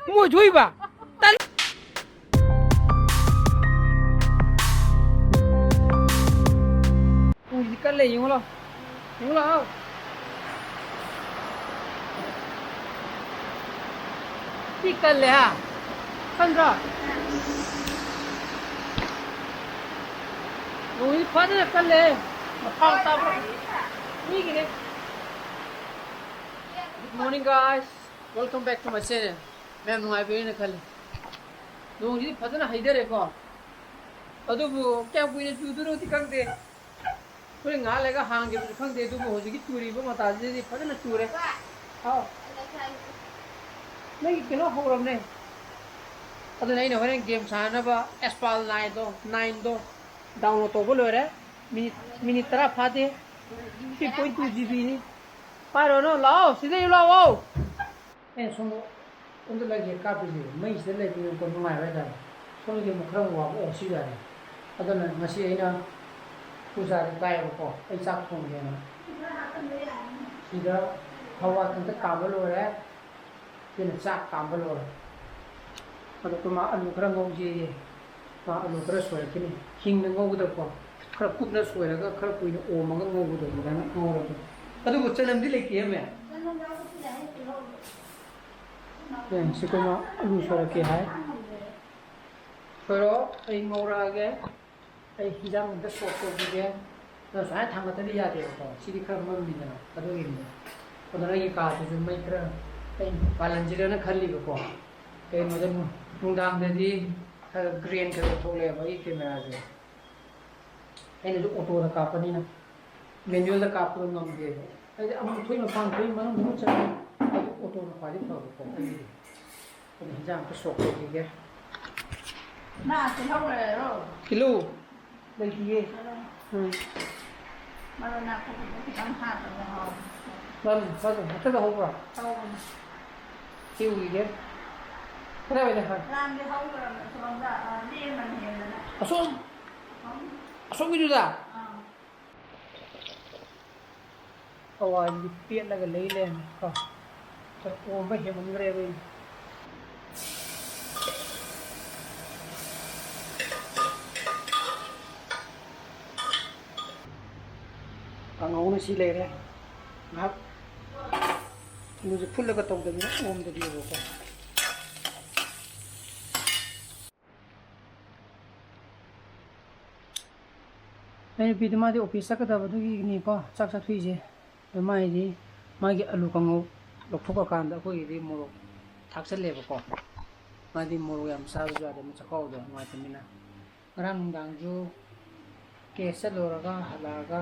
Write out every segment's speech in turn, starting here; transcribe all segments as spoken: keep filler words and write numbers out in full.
ꯃꯣꯏ ꯊꯣꯛꯏꯕ? ꯇꯜ-, ꯎꯁꯤꯗꯤ ꯀꯜꯂꯦ, ꯌꯦꯡꯉꯨ ꯂꯥꯎ꯫ ꯌꯦꯡꯉꯨ ꯂꯥꯎ꯫ ꯊꯤ ꯀꯜꯂꯦ, ꯍꯥ? ꯀꯟꯗ꯭ꯔꯣ? ꯅꯣꯡꯁꯤ ꯐꯖꯅ ꯀꯜꯂꯦ꯫ ꯃꯈꯥ ꯇꯥꯕ꯭ꯔꯣ? ꯃꯤꯒꯤꯅꯦ꯫ Good morning, guys. Welcome back to my channel. ꯃꯌꯥꯝ ꯅꯨꯡꯉꯥꯏꯕꯤꯔꯦꯅ ꯈꯜꯂꯤ꯫ ꯅꯣꯡꯁꯤꯗꯤ ꯐꯖꯅ ꯍꯩꯊꯔꯦꯀꯣ꯫ ꯑꯗꯨꯕꯨ ꯀꯌꯥꯝ ꯀꯨꯏꯅ ꯆꯨꯗꯣꯏꯅꯣꯗꯤ ꯈꯪꯗꯦ꯫ ꯍꯣꯔꯦꯟ ꯉꯥꯏꯍꯥꯛ ꯂꯩꯔꯒ ꯍꯥꯡꯒꯦꯕꯁꯨ ꯈꯪꯗꯦ꯫ ꯑꯗꯨꯕꯨ ꯍꯧꯖꯤꯛꯀꯤ ꯆꯨꯔꯤꯕ ꯃꯇꯥꯁꯤꯗꯗꯤ ꯐꯖꯅ ꯆꯨꯔꯦ꯫ ꯍꯥꯎ꯫ ꯅꯪꯒꯤ ꯀꯩꯅꯣ ꯍꯧꯔꯕꯅꯦ꯫ ꯑꯗꯨꯅ ꯑꯩꯅ ꯍꯣꯔꯦꯟ ꯒꯦꯝ ꯁꯥꯟꯅꯅꯕ ꯑꯦꯁꯄꯥꯜ ꯅꯥꯏꯟꯗꯣ, ꯅꯥꯏꯟꯗꯣ download ꯇꯧꯕ ꯂꯣꯏꯔꯦ꯫ ꯃꯤꯅꯤꯠ, ꯃꯤꯅꯤꯠ ꯇꯔꯥ ꯐꯥꯗꯦ꯫ Three point two G B ꯅꯤ꯫ ꯄꯥꯏꯔꯣꯅꯨ, ꯂꯥꯛꯑꯣ, ꯁꯤꯗ ꯂꯥꯛꯑꯣ꯫ ꯑꯩꯅ ꯁꯣꯝꯗ ꯑꯣꯟꯗ ꯂꯩꯒꯦ ꯀꯥꯞꯄꯤꯁꯦ, ꯃꯩꯁꯤꯗ ꯂꯩꯕꯅꯤꯅꯀꯣ ꯅꯨꯡꯉꯥꯏꯕ ꯍꯥꯏꯇꯥꯔꯦ꯫ ꯁꯣꯝꯗꯗꯤ ꯑꯃꯨꯛ ꯈꯔ ꯑꯃꯨꯛ ꯋꯥꯕ ꯑꯣꯛꯁꯤꯖꯟꯅꯤ꯫ ꯑꯗꯨꯅ ꯉꯁꯤ ꯑꯩꯅ ꯄꯨꯖꯥꯗ ꯀꯥꯏꯌꯦꯕꯀꯣ, ꯑꯩ ꯆꯥꯛ ꯊꯣꯡꯒꯦꯅ꯫ ꯁꯤꯗ ꯍꯋꯥꯏ ꯀꯪꯇꯛ ꯀꯥꯝꯕ ꯂꯣꯏꯔꯦ꯫ ꯁꯤꯅ ꯆꯥꯛ ꯀꯥꯝꯕ ꯂꯣꯏꯔꯦ꯫ ꯑꯗꯣ ꯑꯩꯈꯣꯏ ꯃꯥ ꯑꯂꯨ ꯈꯔ ꯉꯧꯖꯦꯌꯦ꯫ ꯃꯥ ꯑꯂꯨ ꯈꯔ ꯁꯣꯏꯔꯛꯈꯤꯅꯤ꯫ ꯍꯤꯡꯅ ꯉꯧꯒꯗꯕꯀꯣ꯫ ꯈꯔ ꯀꯨꯞꯅ ꯁꯣꯏꯔꯒ ꯈꯔ ꯀꯨꯏꯅ ꯑꯣꯝꯃꯒ ꯉꯧꯒꯗꯕ ꯑꯗꯨꯃꯥꯏꯅ ꯉꯧꯔꯒꯦ꯫ ꯑꯗꯨꯕꯨ ꯆꯅꯝꯗꯤ ꯂꯩꯇꯦ, ꯑꯃꯦ꯫ ꯆꯅꯝ ꯌꯥꯎꯕꯁꯨ ꯌꯥꯏ, ꯇꯤꯜꯍꯧ꯫ ꯌꯦꯡꯁꯤꯀꯣ, ꯃꯥ ꯑꯂꯨ ꯁꯣꯏꯔꯛꯀꯦ ꯍꯥꯏ꯫ ꯁꯣꯏꯔꯣ, ꯑꯩ ꯉꯧꯔꯛꯑꯒꯦ꯫ ꯑꯩ ꯍꯤꯟꯖꯥꯡ ꯑꯝꯇ ꯁꯣꯛ ꯇꯧꯈꯤꯒꯦ꯫ ꯑꯗꯣ ꯁꯨꯃꯥꯏꯅ ꯊꯥꯡꯒꯠꯇꯗꯤ ꯌꯥꯗꯦꯕꯀꯣ꯫ ꯁꯤꯗꯤ ꯈꯔ ꯃꯝꯃꯤꯗꯅ, ꯑꯗꯨꯒꯤꯅꯤꯗ꯫ ꯑꯗꯣ ꯑꯩꯒꯤ ꯀꯥꯁꯤꯁꯨ ꯃꯩ ꯈꯔ ꯑꯩ ꯄꯥꯜꯍꯟꯁꯤꯔꯅ ꯈꯜꯂꯤꯕꯀꯣ꯫ ꯀꯩꯅꯣꯗ ꯅꯨꯡ-, ꯅꯨꯡꯗꯥꯡꯗꯗꯤ ꯈꯔ grain ꯈꯔ ꯊꯣꯛꯂꯛꯑꯦꯕ ꯑꯩꯒꯤ camera ꯁꯦ꯫ ꯑꯩꯅꯁꯨ auto ꯗ ꯀꯥꯞꯄꯅꯤꯅ manual ꯗ ꯀꯥꯞꯄꯗꯣ ꯉꯝꯗꯦꯕ꯫ ꯍꯥꯏꯗꯤ ꯑꯃꯨꯛ ꯊꯣꯛꯏ ꯃꯄꯥꯟ ꯊꯣꯛꯏ ꯃꯅꯨꯡ ꯃꯅꯨꯡ ꯆꯠꯂꯤ꯫ ꯑꯗꯨ auto ꯅ ꯈ꯭ꯋꯥꯏꯗꯒꯤ ꯐꯕꯀꯣ ꯑꯩꯒꯤꯗꯤ꯫ ꯑꯗꯨ ꯍꯤꯟꯖꯥꯡ ꯑꯝꯇ ꯁꯣꯛ ꯇꯧꯈꯤꯒꯦ꯫ ꯅꯥ ꯇꯤꯜꯍꯧ ꯂꯩꯔꯣ? ꯇꯤꯜꯍꯧ? ꯂꯩꯇꯤꯌꯦ꯫ ꯎꯝ꯫ ꯃꯔꯣꯏ ꯅꯥꯀꯨꯞꯄꯤꯗꯣ ꯈꯤꯇꯪ ꯍꯥꯞꯄꯒ ꯍꯥꯎꯕꯅꯦ꯫ ꯃꯔꯣꯏ ꯐꯖꯅ ꯍꯦꯛꯇꯗ ꯍꯧꯕ꯭ꯔꯣ? ꯍꯧꯕꯅꯦ꯫ ꯁꯤ ꯎꯈꯤꯒꯦ꯫ ꯀꯗꯥꯏꯋꯥꯏꯗ ꯍꯥꯏ? ꯔꯥꯝꯗꯤ ꯍꯧꯗ꯭ꯔꯕꯅꯦ, ꯑꯁꯣꯝꯗ, ꯑ, ꯂꯦꯝꯕꯅ ꯍꯦꯟꯕꯅꯦ꯫ ꯑꯁꯣꯝ? ꯑꯁꯣꯝ? ꯑꯁꯣꯝꯒꯤꯗꯨꯗ? ꯑꯥ꯫ ꯍꯋꯥꯏꯗꯤ ꯄꯦꯠꯂꯒ ꯂꯩ ꯂꯩꯔꯝꯃꯦ ꯀꯣ꯫ ꯈꯔ ꯑꯣꯝꯕ ꯍꯦꯟꯃꯟꯈ꯭ꯔꯦꯕ ꯑꯩꯅ꯫ ꯉꯧꯅ ꯁꯤ ꯂꯩꯔꯦ꯫ ꯉꯥꯏꯍꯥꯛ ꯑꯂꯨꯁꯦ ꯐꯨꯠꯂꯒ ꯇꯧꯗꯕꯤꯗ ꯑꯣꯝꯗꯕꯤꯕꯀꯣ꯫ ꯑꯩ ꯅꯨꯄꯤꯗꯣ ꯃꯥꯗꯤ ꯑꯣꯐꯤꯁ ꯆꯠꯀꯗꯕꯗꯨꯒꯤꯅꯤꯀꯣ ꯆꯥꯛ ꯆꯥꯊꯣꯛꯏꯁꯦ꯫ ꯑꯗꯣ ꯃꯥꯒꯤꯗꯤ, ꯃꯥꯒꯤ ꯑꯂꯨ ꯀꯥꯡꯉꯧ ꯂꯧꯊꯣꯛꯈ꯭ꯔꯀꯥꯟꯗ ꯑꯩꯈꯣꯏꯒꯤꯗꯤ ꯃꯣꯔꯣꯛ ꯊꯥꯛꯆꯜꯂꯦꯕꯀꯣ꯫ ꯃꯥꯗꯤ ꯃꯣꯔꯣꯛ ꯌꯥꯝ ꯆꯥꯕꯁꯨ ꯌꯥꯗꯦ, ꯃꯥ ꯆꯥꯛꯈꯥꯎꯗꯣ ꯅꯨꯡꯉꯥꯏꯇꯕꯅꯤꯅ꯫ ꯉꯔꯥꯡ ꯅꯨꯡꯗꯥꯡꯁꯨ ꯀꯦꯁ ꯆꯠꯂꯨꯔꯒ ꯍꯜꯂꯛꯑꯒ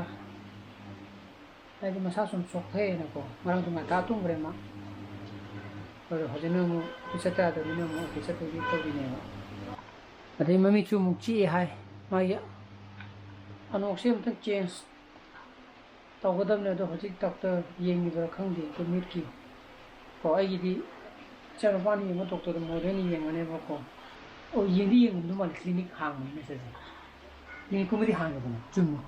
ꯍꯥꯏꯗꯤ ꯃꯁꯥ ꯁꯨꯝ ꯆꯣꯛꯊꯩꯌꯦꯅꯀꯣ, ꯉꯔꯥꯡꯁꯨ ꯉꯟꯇꯥ ꯇꯨꯝꯈ꯭ꯔꯦ ꯃꯥ꯫ ꯑꯗꯣ ꯍꯧꯖꯤꯛꯅ ꯑꯃꯨꯛ ꯑꯣꯐꯤꯁ ꯆꯠꯇ ꯌꯥꯗꯕꯅꯤꯅ ꯑꯃꯨꯛ ꯑꯣꯐꯤꯁ ꯆꯠꯄꯒꯤ ꯇꯧꯔꯤꯅꯦꯕ꯫ ꯑꯗꯩ ꯃꯃꯤꯠꯁꯨ ꯑꯃꯨꯛ ꯆꯤꯛꯑꯦ ꯍꯥꯏ, ꯃꯥꯒꯤ ꯑꯅꯣꯛꯁꯦ ꯑꯃꯨꯛꯇꯪ ꯆꯦꯟꯖ ꯇꯧꯒꯗꯕꯅꯦ꯫ ꯑꯗꯣ ꯍꯧꯖꯤꯛ ꯗꯣꯛꯇꯔ ꯌꯦꯡꯉꯤꯕ꯭ꯔꯥ ꯈꯪꯗꯦ, ꯑꯩꯈꯣꯏ ꯃꯤꯠꯀꯤ꯫ ꯀꯣ, ꯑꯩꯒꯤꯗꯤ ꯏꯆꯥꯅꯨꯄꯥꯅ ꯌꯦꯡꯕ ꯗꯣꯛꯇꯔꯗꯣ ꯃꯣꯗꯔꯟ ꯌꯦꯡꯉꯅꯦꯕꯀꯣ꯫ ꯑꯣ, ꯌꯦꯡꯗꯤ ꯌꯦꯡꯉꯝꯗꯧ ꯃꯥꯜꯂꯦ, ꯀ꯭ꯂꯤꯅꯤꯛ ꯍꯥꯡꯕꯅꯤꯅ ꯁꯤꯗ꯫ ꯀ꯭ꯂꯤꯅꯤꯛꯀꯨꯝꯕꯗꯤ ꯍꯥꯡꯉꯦꯗꯅ, ꯆꯨꯝꯃꯦ꯫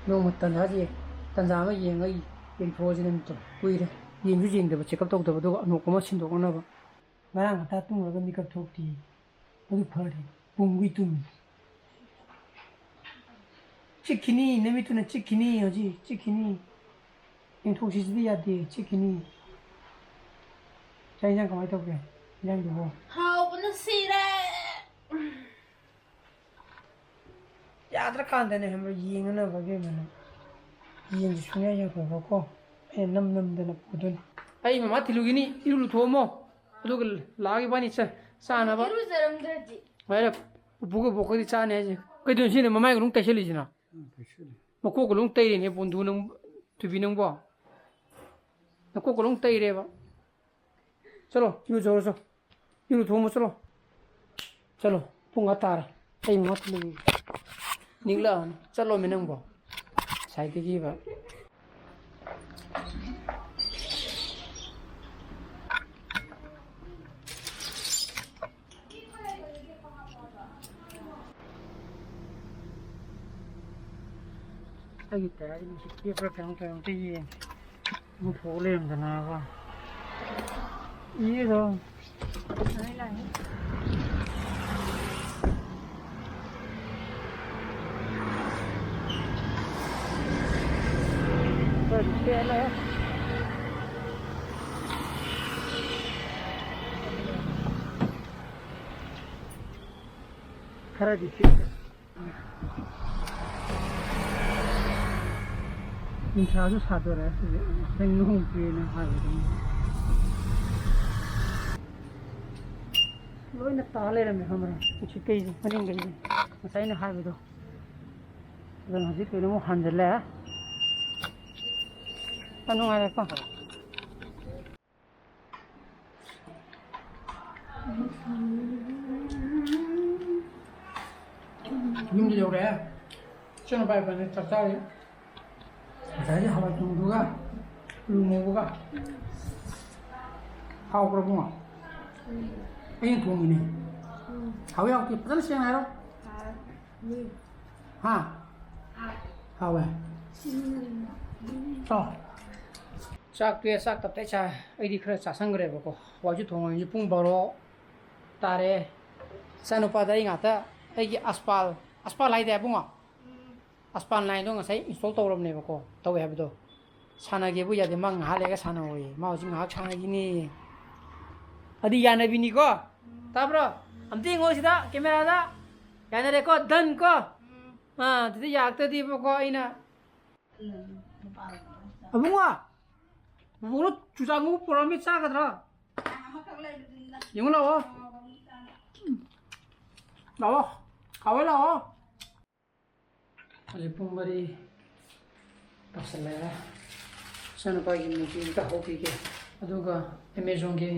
ꯅꯣꯡꯃ ꯇꯟꯖꯥꯁꯦ, ꯇꯟꯖꯥ ꯑꯃ ꯌꯦꯡꯉꯒ ꯌꯦꯡꯊꯣꯛꯑꯁꯤꯅꯦ, ꯃꯤꯠꯇꯣ꯫ ꯀꯨꯏꯔꯦ ꯌꯦꯡꯁꯨ ꯌꯦꯡꯗꯕ, ꯆꯦꯛꯑꯞ ꯇꯧꯗꯕ, ꯑꯗꯨꯒ ꯑꯅꯣꯛ ꯑꯃ ꯁꯤꯟꯗꯣꯛꯅꯅꯕ꯫ ꯉꯔꯥꯡ ꯉꯟꯇꯥ ꯇꯨꯝꯃꯨꯔꯒ ꯃꯤꯀꯞ ꯊꯣꯛꯇꯦ꯫ ꯑꯗꯨ ꯐꯔꯦ, ꯄꯨꯡꯈꯩ ꯇꯨꯝꯃꯤ꯫ ꯆꯤꯛꯈꯤꯅꯤ, ꯅꯨꯃꯤꯠꯇꯨꯅ ꯆꯤꯛꯈꯤꯅꯤ, ꯍꯧꯖꯤꯛ ꯆꯤꯛꯈꯤꯅꯤ꯫ ꯌꯦꯡꯊꯣꯛꯁꯤꯁꯤꯗꯤ ꯌꯥꯗꯦ, ꯆꯤꯛꯈꯤꯅꯤ꯫ ꯆꯥꯛ ꯏꯟꯖꯥꯡ ꯀꯃꯥꯏꯅ ꯇꯧꯒꯦ? ꯏꯟꯖꯥꯡꯗꯨꯕꯨ? ꯍꯥꯎꯕꯅ ꯁꯤꯔꯦ꯫ ꯌꯥꯗ꯭ꯔꯀꯥꯟꯗꯅꯦ ꯈꯪꯕ꯭ꯔꯥ, ꯌꯦꯡꯉꯅꯕꯒꯤ ꯑꯣꯏꯅ ꯌꯦꯟꯁꯦ ꯁꯨꯡꯌꯥ ꯌꯥꯊꯣꯛꯑꯒꯀꯣ, ꯑꯩꯅ ꯅꯝ ꯅꯝꯗꯅ ꯄꯨꯗꯣꯏꯅꯦ꯫ ꯑꯩ ꯃꯃꯥ ꯊꯤꯜꯂꯨꯈꯤꯅꯤ, ꯏꯔꯨ ꯂꯨꯊꯣꯛꯑꯝꯃꯣ, ꯑꯗꯨꯒ ꯂꯥꯛꯑꯒ ꯏꯕꯥꯅꯤ ꯆꯥ-, ꯆꯥꯅꯕ꯫ ꯏꯔꯨꯖꯔꯝꯗ꯭ꯔꯗꯤ꯫ ꯍꯣꯏꯔꯦ, ꯄꯨꯄꯨꯒ ꯕꯣꯛꯀꯗꯤ ꯆꯥꯅꯤ ꯍꯥꯏꯁꯦ꯫ ꯀꯩꯗꯧꯅꯣ ꯁꯤꯅ ꯃꯃꯥꯏꯒ ꯂꯣꯏ ꯇꯩꯁꯜꯂꯤꯁꯤꯅ? ꯎꯝ, ꯇꯩꯁꯜꯂꯤ꯫ ꯃꯀꯣꯛꯀ ꯂꯣꯏ ꯇꯩꯔꯤꯅꯦ, ꯕꯣꯟꯗꯨ ꯅꯪ, ꯊꯣꯏꯕꯤ ꯅꯪꯕꯣ꯫ ꯅꯀꯣꯛꯀ ꯂꯣꯏ ꯇꯩꯔꯦꯕ꯫ ꯆꯠꯂꯣ, ꯏꯔꯨꯖꯧꯔꯣ, ꯆꯣ꯫ ꯏꯔꯨ ꯊꯣꯡꯕ ꯆꯠꯂꯣ꯫ ꯆꯠꯂꯣ, ꯄꯨꯡ ꯑꯥ ꯇꯥꯔꯦ꯫ ꯑꯩ ꯃꯃꯥ ꯊꯤꯜꯂꯨꯈꯤꯒꯦ꯫ ꯅꯤꯛꯂꯛꯑꯅꯨ꯫ ꯆꯠꯂꯣꯃꯤ ꯅꯪꯕꯣ꯫ ꯉꯁꯥꯏꯗꯒꯤꯕ꯫ ꯑꯩꯒꯤ ꯇꯌꯥꯔꯁꯦ ꯅꯨꯡꯁꯤꯠ ꯄꯦꯠꯄ꯭ꯔꯥ ꯀꯩꯅꯣꯝ ꯇꯧꯔꯦ, ꯑꯝꯇ ꯌꯦꯡꯒꯦ꯫ ꯑꯃꯨꯛ ꯊꯣꯛ ꯂꯩꯔꯝꯗꯅꯕ꯫ ꯏꯔꯣ꯫ ꯂꯥꯛꯑꯦ, ꯂꯥꯛꯑꯦ꯫ ꯄꯦꯜꯂꯦ꯫ ꯈꯔꯗꯤ ꯆꯤꯛꯑꯦ꯫ ꯅꯨꯡꯁꯥꯁꯨ ꯁꯥꯗꯣꯔꯛꯑꯦ ꯁꯤꯗꯤ꯫ ꯉꯁꯥꯏ ꯅꯣꯡ ꯆꯨꯏꯅ ꯍꯥꯏꯕꯗꯨꯅꯤ꯫ ꯂꯣꯏꯅ ꯇꯥ ꯂꯩꯔꯝꯃꯦ ꯈꯪꯕ꯭ꯔꯥ? ꯎꯆꯤꯀꯩꯁꯦ, ꯃꯅꯤꯡꯈꯩꯁꯦ꯫ ꯉꯁꯥꯏ ꯑꯩꯅ ꯍꯥꯏꯕꯗꯣ꯫ ꯑꯗꯨꯅ ꯍꯧꯖꯤꯛ ꯀꯩꯅꯣꯃꯨꯛ ꯍꯟꯖꯤꯜꯂꯦ꯫ ꯌꯥꯝ ꯅꯨꯡꯉꯥꯏꯔꯦꯀꯣ꯫ ꯌꯨꯝꯗ ꯌꯧꯔꯛꯑꯦ꯫ ꯏꯆꯟꯅꯨꯄꯥ ꯏꯕꯥꯅꯤ ꯆꯥꯛ ꯆꯥꯔꯤ꯫ ꯉꯁꯥꯏꯒꯤ ꯍꯋꯥꯏ ꯊꯣꯡꯕꯗꯨꯒ ꯑꯂꯨ ꯉꯧꯕꯒ꯫ ꯍꯥꯎꯈ꯭ꯔꯕꯣ? ꯑꯩꯅ ꯊꯣꯡꯉꯤꯅꯦ꯫ ꯍꯥꯎꯏ ꯍꯥꯎꯇꯦ ꯐꯖꯅ ꯁꯦꯡꯅ ꯍꯥꯏꯔꯣ꯫ ꯍꯥ? ꯍꯥꯎꯋꯦ꯫ ꯆꯥꯎ꯫ ꯆꯥꯛ ꯇꯣꯛꯑꯦ, ꯆꯥꯛ ꯇꯞꯇꯥꯏ ꯆꯥ꯫ ꯑꯩꯗꯤ ꯈꯔ ꯆꯥꯁꯟꯈ꯭ꯔꯦꯕꯀꯣ꯫ ꯍꯋꯥꯏꯁꯨ ꯊꯣꯡꯉꯦ꯫ ꯍꯧꯖꯤꯛ ꯄꯨꯡ ꯕꯥꯔꯣ ꯇꯥꯔꯦ꯫ ꯏꯆꯥꯅꯨꯄꯥꯗ ꯑꯩ ꯉꯥꯛꯇ ꯑꯩꯒꯤ ꯑꯁꯄꯥꯜ, ꯑꯁꯄꯥꯜ ꯍꯥꯏꯗꯥꯏ ꯏꯕꯨꯡꯉꯣ? ꯑꯁꯄꯥꯜ ꯅꯥꯏꯟꯗꯣ ꯉꯁꯥꯏ ꯏꯟꯁꯇꯣꯜ ꯇꯧꯔꯕꯅꯦꯕꯀꯣ, ꯇꯧꯋꯦ ꯍꯥꯏꯕꯗꯣ꯫ ꯁꯥꯟꯅꯒꯦꯕꯨ ꯌꯥꯗꯦ, ꯃꯥ ꯉꯥꯏꯍꯥꯛ ꯂꯩꯔꯒ ꯁꯥꯟꯅꯧꯋꯦ꯫ ꯃꯥ ꯍꯧꯖꯤꯛ ꯉꯥꯏꯍꯥꯛ ꯁꯥꯟꯅꯈꯤꯅꯤ꯫ ꯑꯗꯨ ꯌꯥꯅꯕꯤꯅꯤꯀꯣ꯫ ꯇꯥꯕ꯭ꯔꯣ? ꯑꯝꯇ ꯌꯦꯡꯉꯣ ꯁꯤꯗ, ꯀꯦꯃꯦꯔꯥꯗ꯫ ꯌꯥꯅꯔꯦꯀꯣ? ꯗꯟ ꯀꯣ? ꯑꯥ, ꯑꯗꯨꯗꯤ ꯌꯥꯔꯛꯇ꯭ꯔꯗꯤꯕꯀꯣ ꯑꯩꯅ꯫ ꯑꯕꯨꯡꯉꯣ! ꯕꯣꯕꯣꯅ ꯆꯨꯖꯥꯛ ꯉꯧꯕ ꯄꯨꯔꯛꯑꯝꯃꯤ, ꯆꯥꯒꯗ꯭ꯔꯥ? ꯌꯦꯡꯉꯨ ꯂꯥꯛꯑꯣ꯫ ꯂꯥꯛꯑꯣ꯫ ꯍꯥꯎꯋꯦ, ꯂꯥꯛꯑꯣ꯫ ꯍꯧꯖꯤꯛ ꯄꯨꯡ ꯃꯔꯤ ꯇꯥꯁꯜꯂꯛꯑꯦ꯫ ꯏꯆꯥꯅꯨꯄꯥꯒꯤ ꯃꯨꯚꯤ ꯑꯝꯇ ꯍꯧꯕꯤꯒꯦ꯫ ꯑꯗꯨꯒ ꯑꯦꯃꯦꯖꯣꯟꯒꯤ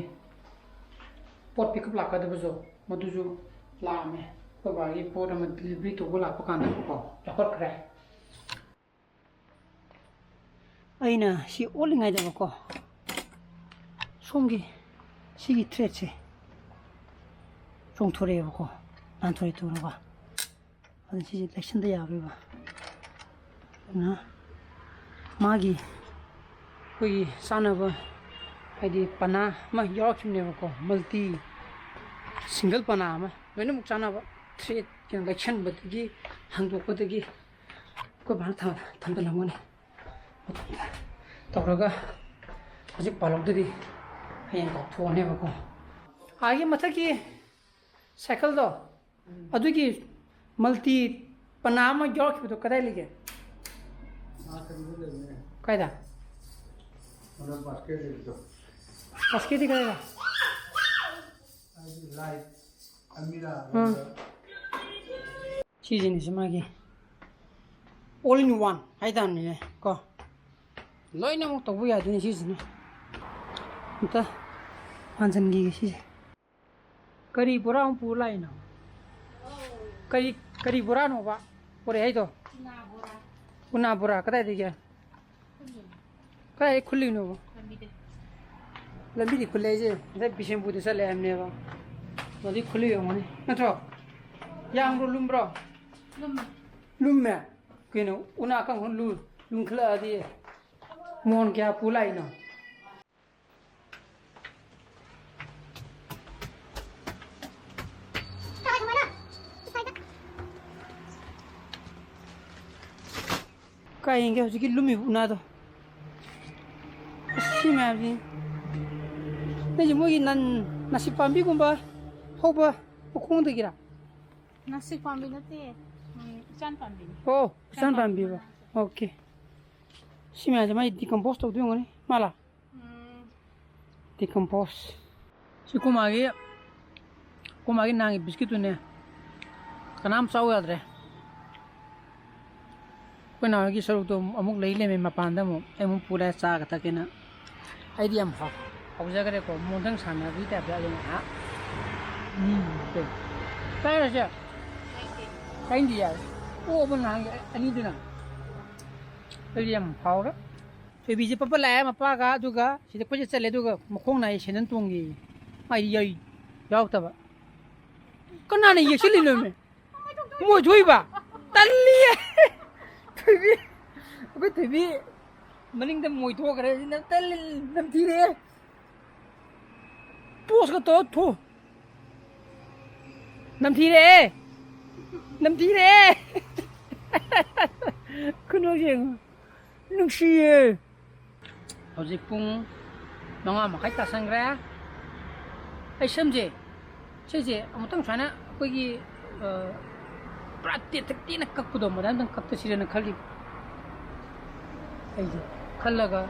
ꯄꯣꯠ ꯄꯤꯛꯑꯞ ꯂꯥꯛꯀꯗꯕꯁꯨ, ꯃꯗꯨꯁꯨ ꯂꯥꯛꯑꯝꯃꯦ꯫ ꯑꯩꯈꯣꯏ ꯕꯥꯒꯤ ꯄꯣꯠ ꯑꯃ ꯗꯤꯂꯤꯚꯔꯤ ꯇꯧꯕ ꯂꯥꯛꯄ ꯀꯥꯟꯗꯀꯣ, ꯂꯧꯈꯠꯈ꯭ꯔꯦ꯫ ꯑꯩꯅ ꯁꯤ ꯑꯣꯠꯂꯤꯉꯩꯗꯀꯣ, ꯁꯣꯝꯒꯤ ꯁꯤꯒꯤ ꯊ꯭ꯔꯦꯠꯁꯦ ꯆꯣꯡꯊꯣꯔꯛꯑꯦꯕꯀꯣ, ꯅꯥꯟꯊꯣꯔꯛꯑꯦ ꯇꯨꯔꯒ꯫ ꯑꯗꯨꯅ ꯁꯤꯁꯦ ꯂꯩꯁꯟꯗ ꯌꯥꯔꯣꯏꯕ꯫ ꯑꯗꯨꯅ ꯃꯥꯒꯤ ꯑꯩꯈꯣꯏꯒꯤ ꯆꯥꯅꯕ, ꯍꯥꯏꯗꯤ ꯄꯅꯥ ꯑꯃ ꯌꯥꯎꯔꯛꯈꯤꯕꯅꯦꯕꯀꯣ, ꯃꯜꯇꯤ ꯁꯤꯡꯒꯜ ꯄꯅꯥ ꯑꯃ, ꯂꯣꯏꯅꯃꯛ ꯆꯥꯅꯕ ꯊ꯭ꯔꯦꯠ ꯀꯩꯅꯣ ꯂꯩꯁꯟꯕꯗꯒꯤ, ꯍꯟꯗꯣꯛꯄꯗꯒꯤ ꯑꯩꯈꯣꯏ ꯕꯥꯅ ꯊꯝ-, ꯊꯝꯖꯤꯜꯂꯝꯒꯅꯤ꯫ ꯇꯧꯔꯒ ꯍꯧꯖꯤꯛ ꯄꯥꯜꯍꯧꯗꯗꯤ ꯍꯌꯦꯡ ꯀꯥꯎꯊꯣꯛꯑꯅꯦꯕꯀꯣ꯫ ꯑꯥꯒꯤ ꯃꯊꯛꯀꯤ ꯁꯥꯏꯀꯜꯗꯣ, ꯑꯗꯨꯒꯤ ꯃꯜꯇꯤ ꯄꯅꯥ ꯑꯃ ꯌꯥꯎꯔꯛꯈꯤꯕꯗꯣ ꯀꯗꯥꯏ ꯂꯩꯒꯦ? ꯑꯥ, ꯀꯩꯅꯣꯗ ꯂꯩꯕꯅꯦ꯫ ꯀꯥꯏꯗ? ꯑꯗ ꯕꯥꯁꯀꯦꯠ ꯂꯩꯕꯗꯣ꯫ ꯕꯥꯁꯀꯦꯠꯇꯤ ꯀꯗꯥꯏꯗ? ꯑꯩꯒꯤ ꯂꯥꯏꯠ ꯑꯃꯤꯔꯥ ꯎꯝ꯫ ꯁꯤꯁꯤꯅꯤꯁꯦ ꯃꯥꯒꯤ all in one ꯍꯥꯏꯇꯥꯔꯅꯦ ꯀꯣ꯫ ꯂꯣꯏꯅꯃꯛ ꯇꯧꯕ ꯌꯥꯗꯣꯏꯅꯤ ꯁꯤꯁꯤꯅ꯫ ꯑꯝꯇ ꯍꯥꯟꯖꯟꯈꯤꯒꯦ ꯁꯤꯁꯦ꯫ ꯀꯔꯤ ꯕꯣꯔꯥ ꯑꯃ ꯄꯨꯔ ꯂꯥꯛꯏꯅꯣ? ꯀꯔꯤ, ꯀꯔꯤ ꯕꯣꯔꯥꯅꯣꯕ ꯄꯨꯔꯛꯑꯦ ꯍꯥꯏꯗꯣ? ꯎꯅꯥ ꯕꯣꯔꯥ꯫ ꯎꯅꯥ ꯕꯣꯔꯥ ꯀꯗꯥꯏꯗꯒꯤ? ꯀꯗꯥꯏꯗꯒꯤ ꯈꯨꯜꯂꯤꯅꯣꯕ? ꯂꯝꯕꯤꯗ꯫ ꯂꯝꯕꯤꯗꯤ ꯈꯨꯜꯂꯦ ꯍꯥꯏꯁꯦ ꯉꯁꯥꯏ ꯕꯤꯁꯦꯝꯄꯨꯔꯗ ꯆꯠꯂꯦ ꯍꯥꯏꯕꯅꯦꯕ꯫ ꯑꯗꯨꯗꯒꯤ ꯈꯨꯜꯂꯤ ꯑꯣꯏꯔꯝꯒꯅꯤ꯫ ꯅꯠꯇ꯭ꯔꯣ? ꯌꯥꯡꯕ꯭ꯔꯣ, ꯂꯨꯝꯕ꯭ꯔꯣ? ꯂꯨꯝꯃꯦ꯫ ꯂꯨꯝꯃꯦ? ꯀꯩꯅꯣ, ꯎꯅꯥ ꯑꯀꯪꯕ ꯂꯨ-, ꯂꯨꯝꯈꯠꯂꯛꯑꯗꯤ ꯃꯣꯟ ꯀꯌꯥ ꯄꯨ ꯂꯥꯛꯏꯅꯣ? ꯀꯥꯏ ꯌꯦꯡꯒꯦ ꯍꯧꯖꯤꯛꯀꯤ ꯂꯨꯝꯃꯤꯕ ꯎꯅꯥꯗꯣ? ꯑꯁ, ꯁꯤ ꯃꯌꯥꯝꯁꯤ꯫ ꯅꯣꯏꯁꯦ ꯃꯣꯏꯒꯤ ꯅꯟ-, ꯅꯥꯁꯤꯛ ꯄꯥꯝꯕꯤꯒꯨꯝꯕ ꯍꯧꯕ ꯃꯈꯣꯡꯗꯒꯤꯔꯥ? ꯅꯥꯁꯤꯛ ꯄꯥꯝꯕꯤ ꯅꯠꯇꯦ, ꯎꯝ, ꯎꯆꯥꯟ ꯄꯥꯝꯕꯤꯅꯤ꯫ ꯑꯣ, ꯎꯆꯥꯟ ꯎꯆꯥꯟ ꯄꯥꯝꯕꯤ ꯄꯥꯝꯕꯤꯕ꯫ ꯃꯅꯥ꯫ ꯑꯣꯀꯦ꯫ ꯁꯤ ꯃꯌꯥꯝꯁꯦ ꯃꯥꯏ decompose ꯇꯧꯗꯣꯏ ꯑꯣꯏꯔꯝꯒꯅꯤ꯫ ꯃꯥꯂꯥ? ꯎꯝ꯫ Decompose꯫ ꯁꯤ ꯑꯩꯈꯣꯏ ꯃꯥꯒꯤ, ꯑꯩꯈꯣꯏ ꯃꯥꯒꯤ ꯅꯍꯥꯟꯒꯤ ꯕꯤꯁꯀꯤꯠꯇꯨꯅꯦ꯫ ꯀꯅꯥꯝ ꯆꯥꯎ ꯌꯥꯗ꯭ꯔꯦ꯫ ꯑꯩꯈꯣꯏ ꯅꯥꯎꯒꯤ ꯁꯔꯨꯛꯇꯣ ꯑꯃꯨꯛ ꯂꯩ ꯂꯩꯔꯝꯃꯦ ꯃꯄꯥꯟꯗ ꯑꯃꯨꯛ꯫ ꯑꯩ ꯑꯃꯨꯛ ꯄꯨꯔꯦ ꯆꯥꯒ ꯊꯛꯀꯦꯅ꯫ ꯑꯩꯗꯤ ꯌꯥꯝ ꯍꯥꯎ-, ꯍꯥꯎꯖꯈ꯭ꯔꯦꯀꯣ꯫ ꯃꯣꯟꯊꯪ ꯁꯥꯟꯅꯕꯒꯤ ꯇꯥꯏꯞꯇ ꯑꯗꯨꯝ ꯉꯥꯏꯍꯥꯛ꯫ ꯎꯝ, ꯀꯩ-, ꯆꯥꯔꯁꯦ? ꯆꯥꯅꯤꯡꯗꯦ ꯌꯥꯔꯦ꯫ ꯑꯣ, ꯑꯃ ꯅꯍꯥꯟꯒꯤ ꯑꯅꯤꯗꯨꯅ꯫ ꯑꯩꯗꯤ ꯌꯥꯝ ꯍꯥꯎꯔꯦ꯫ ꯊꯣꯏꯕꯤꯁꯦ ꯄꯠ ꯄꯠ ꯂꯥꯛꯑꯦ ꯃꯄꯥꯒ, ꯑꯗꯨꯒ ꯁꯤꯗ ꯀꯣꯏꯆꯠ ꯆꯠꯂꯦ, ꯑꯗꯨꯒ ꯃꯈꯣꯡ ꯅꯥꯏ ꯁꯦꯟꯗꯟ ꯇꯣꯡꯉꯦꯌꯦ꯫ ꯃꯥꯏꯗꯤ ꯌꯥꯏ ꯌꯥꯎꯔꯛꯇꯕ꯫ ꯀꯅꯥꯅ ꯌꯦꯛꯁꯤꯜꯂꯤꯅꯣꯃꯦ? ꯃꯣꯏ ꯊꯣꯛꯏꯕ? ꯇꯜꯂꯤꯌꯦ꯫ ꯊꯣꯏꯕꯤ, ꯑꯩꯈꯣꯏ ꯊꯣꯏꯕꯤ ꯃꯅꯤꯡꯗ ꯃꯣꯏ ꯊꯣꯛꯈ꯭ꯔꯦ꯫ ꯁꯤꯅ ꯇꯜꯂꯤ, ꯅꯝꯊꯤꯔꯦ꯫ ꯄꯣꯁꯀ ꯇꯧꯔ ꯊꯣ-, ꯅꯝꯊꯤꯔꯦ꯫ ꯅꯝꯊꯤꯔꯦ꯫ ꯈꯨꯅꯣꯛ ꯌꯦꯡꯉꯨ꯫ ꯅꯨꯡꯁꯤꯌꯦ꯫ ꯍꯧꯖꯤꯛ ꯄꯨꯡ ꯃꯉꯥ ꯃꯈꯥꯏ ꯇꯥꯁꯟꯈ꯭ꯔꯦ꯫ ꯑꯩ ꯁꯝꯁꯦ, ꯁꯤꯁꯦ ꯑꯃꯨꯛꯇꯪ ꯁꯨꯃꯥꯏꯅ ꯑꯩꯈꯣꯏꯒꯤ, ꯑ, ꯄꯨꯔꯥ ꯇꯦꯟꯊꯛ ꯇꯦꯟꯅ ꯀꯛꯄꯗꯣ, ꯃꯗꯥꯏ ꯑꯝꯇꯪ ꯀꯛꯇ ꯁꯤꯔꯅ ꯈꯜꯂꯤ꯫ ꯑꯩꯁꯦ ꯈꯜꯂꯒ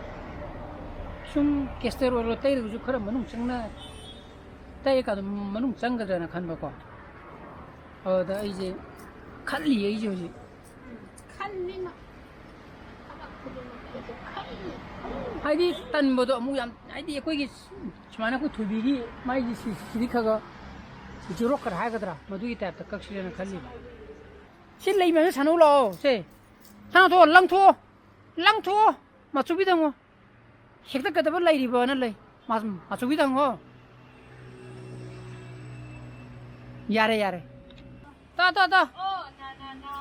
ꯁꯨꯝ castor oil ꯇꯩꯔꯒꯁꯨ ꯈꯔ ꯃꯅꯨꯡ ꯆꯪꯅ ꯇꯩꯔꯀꯥꯟꯗ ꯃꯅꯨꯡ ꯆꯪꯒꯗ꯭ꯔꯅ ꯈꯟꯕꯀꯣ꯫ ꯑꯗꯨꯗ ꯑꯩꯁꯦ ꯈꯜꯂꯤ, ꯑꯩꯁꯦ ꯍꯧꯖꯤꯛ꯫ ꯈꯜꯂꯤ ꯃꯥ꯫ ꯊꯕꯛ ꯈꯨꯗꯤꯡꯃꯛꯇ ꯑꯩꯁꯦ ꯈꯜꯂꯤ, ꯈꯜꯂꯤ꯫ ꯍꯥꯏꯗꯤ ꯇꯟꯕꯗꯣ ꯑꯃꯨꯛ ꯌꯥꯝ, ꯍꯥꯏꯗꯤ ꯑꯩꯈꯣꯏꯒꯤ ꯁꯨꯃꯥꯏꯅ ꯑꯩꯈꯣꯏ ꯊꯣꯏꯕꯤꯒꯤ ꯃꯥꯏꯁꯤ ꯁꯤ-, ꯁꯤꯗꯤ ꯈꯔ ꯈꯔ ꯖꯦꯔꯣ ꯀꯠ ꯍꯥꯏꯒꯗ꯭ꯔꯥ, ꯃꯗꯨꯒꯤ ꯇꯥꯏꯞꯇ ꯀꯛꯁꯤꯔꯅ ꯈꯜꯂꯤꯕ꯫ ꯁꯤ ꯂꯩ ꯃꯌꯥꯝꯁꯦ ꯁꯥꯟꯅꯧ ꯂꯥꯛꯑꯣ꯫ ꯁꯦ, ꯁꯥꯟꯅꯊꯣꯛꯑꯣ, ꯂꯪꯊꯣꯛꯑꯣ, ꯂꯪꯊꯣꯛꯑꯣ꯫ ꯃꯆꯨꯕꯤꯗ ꯍꯪꯉꯣ꯫ ꯍꯦꯛꯇꯠꯀꯗꯕ ꯂꯩꯔꯤꯕꯅ ꯂꯩ꯫ ꯃꯥ-, ꯃꯆꯨꯕꯤꯗ ꯍꯪꯉꯣ꯫ ꯌꯥꯔꯦ, ꯌꯥꯔꯦ꯫ ꯇꯥ, ꯇꯥ, ꯇꯥ꯫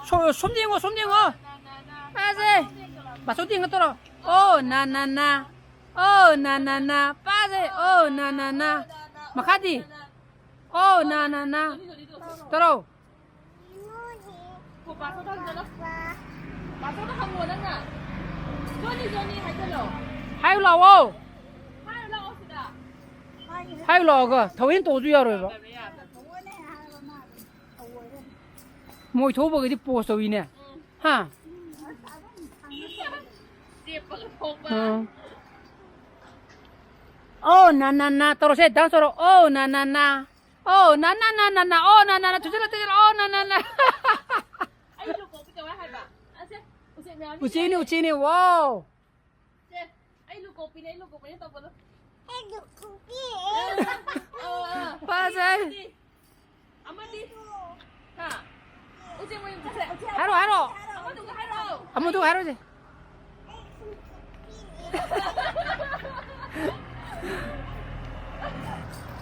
ꯁꯣ-, ꯁꯣꯝꯗ ꯌꯦꯡꯉꯣ, ꯁꯣꯝꯗ ꯌꯦꯡꯉꯣ꯫ ꯑꯁꯦ꯫ ꯃꯆꯨꯗ ꯌꯦꯡꯉꯣ ꯇꯧꯔꯣ꯫ ꯑꯣ, ꯅꯥ, ꯅꯥ, ꯅꯥ꯫ ꯑꯣ, ꯅꯥ, ꯅꯥ, ꯅꯥ꯫ ꯄꯥꯁꯦ꯫ ꯑꯣ, ꯅꯥ, ꯅꯥ, ꯅꯥ꯫ ꯃꯈꯥꯗꯤ꯫ ꯑꯣ, ꯅꯥ, ꯅꯥ, ꯅꯥ꯫ ꯇꯧꯔꯣ꯫ ꯍꯣ, ꯄꯥꯁꯇꯔꯗ ꯍꯪꯖꯜꯂꯣ꯫ ꯄꯥꯁꯇꯔꯗ ꯍꯪꯉꯣ ꯅꯪꯅ꯫ ꯖꯣꯅꯤ, ꯖꯣꯅꯤ ꯍꯥꯏꯖꯜꯂꯣ꯫ ꯍꯥꯏꯌꯨ ꯂꯥꯛꯑꯣ꯫ ꯍꯥꯏꯌꯨ ꯂꯥꯛꯑꯣ ꯁꯤꯗ꯫ ꯍꯥꯏꯌꯨ ꯂꯥꯛꯑꯣꯒ꯫ ꯊꯑꯣꯏꯅ ꯇꯧꯕꯁꯨ ꯌꯥꯔꯣꯏꯕ꯫ ꯃꯣꯏ ꯊꯣꯛꯄꯒꯗꯤ ꯄꯣꯁ ꯇꯧꯏꯅꯦ꯫ ꯎꯝ꯫ ꯍꯥ? ꯆꯦꯞꯄꯒ ꯊꯣꯛꯄ꯫ ꯎꯝ꯫ ꯑꯣ, ꯅꯥ, ꯅꯥ, ꯅꯥ꯫ ꯇꯧꯔꯣꯁꯦ, ꯗꯥꯟꯁ ꯇꯧꯔꯣ꯫ ꯑꯣ, ꯅꯥ, ꯅꯥ, ꯅꯥ꯫ ꯑꯣ, ꯅꯥ, ꯅꯥ, ꯅꯥ, ꯅꯥ, ꯅꯥ꯫ ꯑꯣ, ꯅꯥ, ꯅꯥ, ꯅꯥ꯫ ꯊꯨꯖꯜꯂꯣ, ꯊꯨꯖꯜꯂꯣ꯫ ꯑꯣ, ꯅꯥ, ꯅꯥ, ꯅꯥ꯫ ꯑꯩ ꯂꯨ ꯀꯣꯛꯄꯤ ꯀꯃꯥꯏ ꯍꯥꯏꯕ? ꯑꯁꯦ, ꯎꯆꯦꯛ ꯃꯌꯥꯝ ꯎꯆꯦꯛꯅꯤ, ꯎꯆꯦꯛꯅꯤ꯫ ꯋꯥꯎ꯫ ꯁꯦ, ꯑꯩ ꯂꯨ ꯀꯣꯛꯄꯤꯅꯦ, ꯑꯩ ꯂꯨ ꯀꯣꯛꯄꯤꯅꯦ ꯇꯧꯕꯗꯣ꯫ ꯑꯩ ꯂꯨ ꯀꯣꯛꯄꯤ꯫ ꯑꯣ, ꯑꯣ꯫ ꯐꯖꯩ꯫ ꯑꯃꯗꯤ? ꯍꯥ? ꯎꯆꯦꯛ ꯃꯌꯨꯝ ꯆꯠꯁꯦ꯫ ꯍꯥꯏꯔꯣ, ꯍꯥꯏꯔꯣ꯫ ꯑꯃꯗꯨꯒ ꯍꯥꯏꯔꯣ꯫ ꯑꯃꯗꯨꯒ ꯍꯥꯏꯔꯣꯁꯦ꯫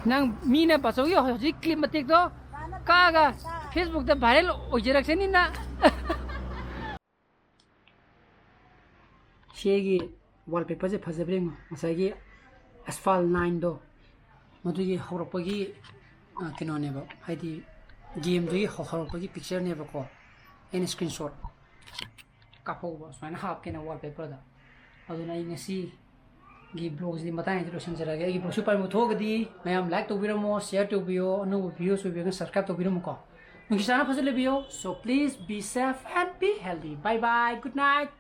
ꯅꯪ ꯃꯤꯅ ꯕꯥꯆꯧꯒꯤ ꯍꯧꯖꯤꯛ clip ꯃꯇꯦꯛꯇꯣ ꯀꯛꯑꯒ Facebook ꯇ viral ꯑꯣꯏꯖꯔꯛꯁꯅꯤꯅ꯫ ꯁꯤꯒꯤ wallpaper ꯁꯦ ꯐꯖꯕ꯭ꯔꯥ ꯌꯦꯡꯉꯣ꯫ ꯉꯁꯥꯏꯒꯤ Asphalt nine ꯗꯣ, ꯃꯗꯨꯒꯤ ꯍꯧꯔꯛꯄꯒꯤ, ꯑ, ꯀꯩꯅꯣꯅꯦꯕ, ꯍꯥꯏꯗꯤ game ꯗꯨꯒꯤ ꯍꯧ-, ꯍꯧꯔꯛꯄꯒꯤ picture ꯅꯦꯕꯀꯣ꯫ ꯑꯩꯅ screenshot ꯀꯥꯞꯍꯧꯕ ꯁꯨꯃꯥꯏꯅ ꯍꯥꯞꯀꯦꯅ wallpaperꯗ꯫ ꯑꯗꯨꯅ ꯑꯩ ꯉꯁꯤꯒꯤ vlogꯁꯤꯗꯤ ꯃꯇꯥꯡ ꯑꯁꯤꯗ ꯂꯣꯏꯁꯤꯟꯖꯔꯒꯦ꯫ ꯑꯩꯒꯤ vlogꯁꯨ ꯄꯥꯝꯕ ꯊꯣꯛꯑꯒꯗꯤ ꯃꯌꯥꯝ like ꯇꯧꯕꯤꯔꯝꯃꯣ, share ꯇꯧꯕꯤꯌꯣ, ꯑꯅꯧꯕ views ꯑꯣꯏꯕꯤꯔꯒꯅ subscribe ꯇꯧꯕꯤꯔꯝꯃꯨꯀꯣ꯫ ꯅꯨꯡꯁꯤ ꯆꯥꯟꯅ ꯐꯖꯅ ꯂꯩꯕꯤꯌꯣ꯫ So please be safe and be healthy. Bye bye. Good night.